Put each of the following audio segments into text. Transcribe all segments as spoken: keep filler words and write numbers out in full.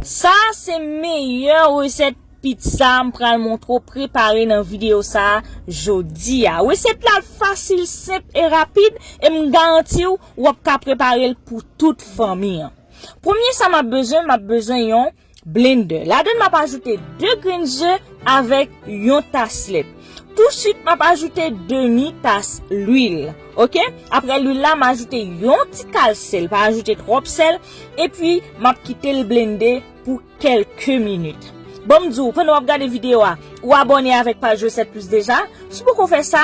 Sa se meyè resèt pizza m pral montre w prepare nan videyo sa a jodi a. Resèt la fasil, senp e rapid, e m garanti w, w ap ka prepare l pou tout fanmi an. Premye sa m ap bezwen, m ap bezwen yon blender. Ladan l m ap ajoute de grenn ze avèk yon tas lèt. Touswit, m ap ajoute demi tas lwil. Oke? Apre lwil la, m ajoute yon ti kal sèl, pa ajoute twòp sèl, epi m ap kite l blende pou kèlke minit. Ban m di w, pandan w ap gade videyo a, ou abòne avèk paj Resèt Plis deja? Si w poko fè sa,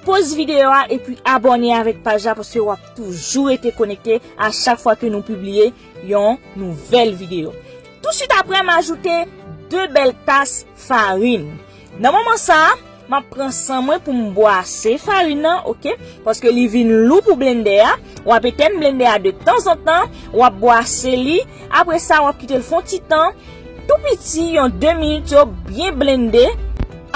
poz videyo a epi abòne avèk paj la, paske w ap toujou rete konekte a chak fwa ke nou pibliye yon nouvèl videyo. Touswit apre, m ajoute de bèl tas farin. Nan moman sa a, m ap pran san mwen pou m bwase farin nan, oke? Paske li vin lou pou blendè a. W ap etenn blendè a de tanzantan, w ap bwase li. Apre sa, w ap kite l fè yon ti tan, tou piti, yon de minit, yo byen blende.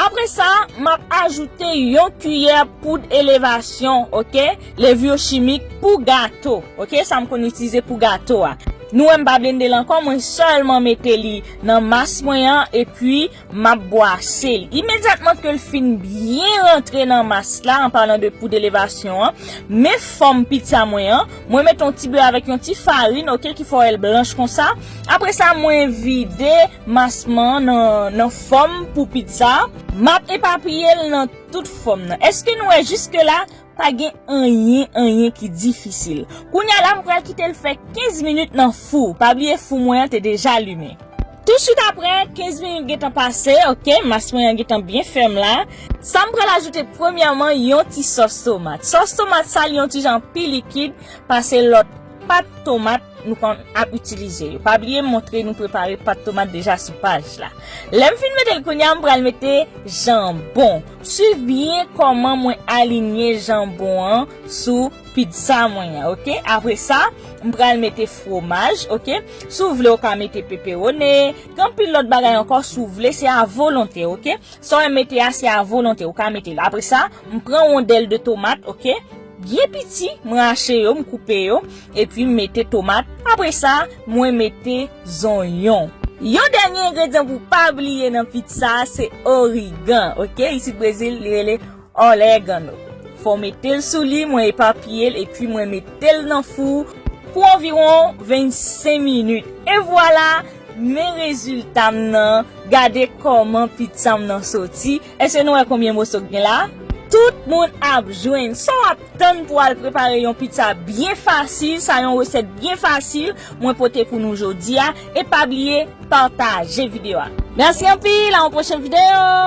Apre sa, m ap ajoute yon kiyè poud elevasyon, oke? Levure chimique pou gato, oke? Sa m konn itilize pou gato a. Nou wè m pa blende l ankò, mwen sèlman mete li nan mas mwen an, epi m ap bwase l. Imedyatman ke l fin byen rantre nan mas la, an palan de poud elevasyon an, men fòm pizza mwen an, mwen mete yon ti bè avèk yon ti farin, oke, ki fè w wè l blanch konsa. Apre sa, mwen vide mas mwen an nan, nan fòm pou pizza. M ap epapiye l nan tout fòm nan. Èske nou wè jiske la? Pa gen anyen, anyen ki difisil. Kounye a la, m pral kite l fè kenz minit nan fou. Pa bliye fou mwen an te deja limen. Touswit apre, kenz minit gentan pase, oke, mas mwen an gentan byen fèm la. Sa m pral ajoute premyèman, yon ti sòs tomat. Sòs tomat sa, li yon ti jan pi likid pase lòt pat tomat nou konn ap itilize yo. Pa bliye montre nou prepare pat tomat deja sou paj la. Lè m fin mete l kounye a, m pral mete janbon. Swiv byen kòman mwen alinye janbon an sou pizza mwen an, oke? Apre sa, m pral mete fwomaj, oke? Si w vle, w ka mete peperone, gen anpil lòt bagay ankò, si w vle, se a volonte, oke? Sa w mete a, se a volonte, ou ka mete l. Apre sa, m pran wondèl de tomat, oke? Byen piti, m rache yo, m koupe yo, epi m mete tomat. Apre sa, mwen mete zonyon. Yon dènye engredyan pou pa bliye nan pizza a, se origan, oke? Isit Brezil, li rele orégano. Fò w mete l sou li, mwen epapiye l, epi mwen mete l nan fou pou anviwon vennsenk minit. E vwala, men rezilta m nan. Gade kòman pizza m nan soti. Èske nou wè konbyen moso k gen la? Tout moun ap jwenn. Sa w ap tann pou al prepare yon pizza byen fasil. Sa yon resèt byen fasil mwen pote pou nou jodi a. E pa bliye pataje videyo a. Mèsi anpil, a yon pwochen videyo.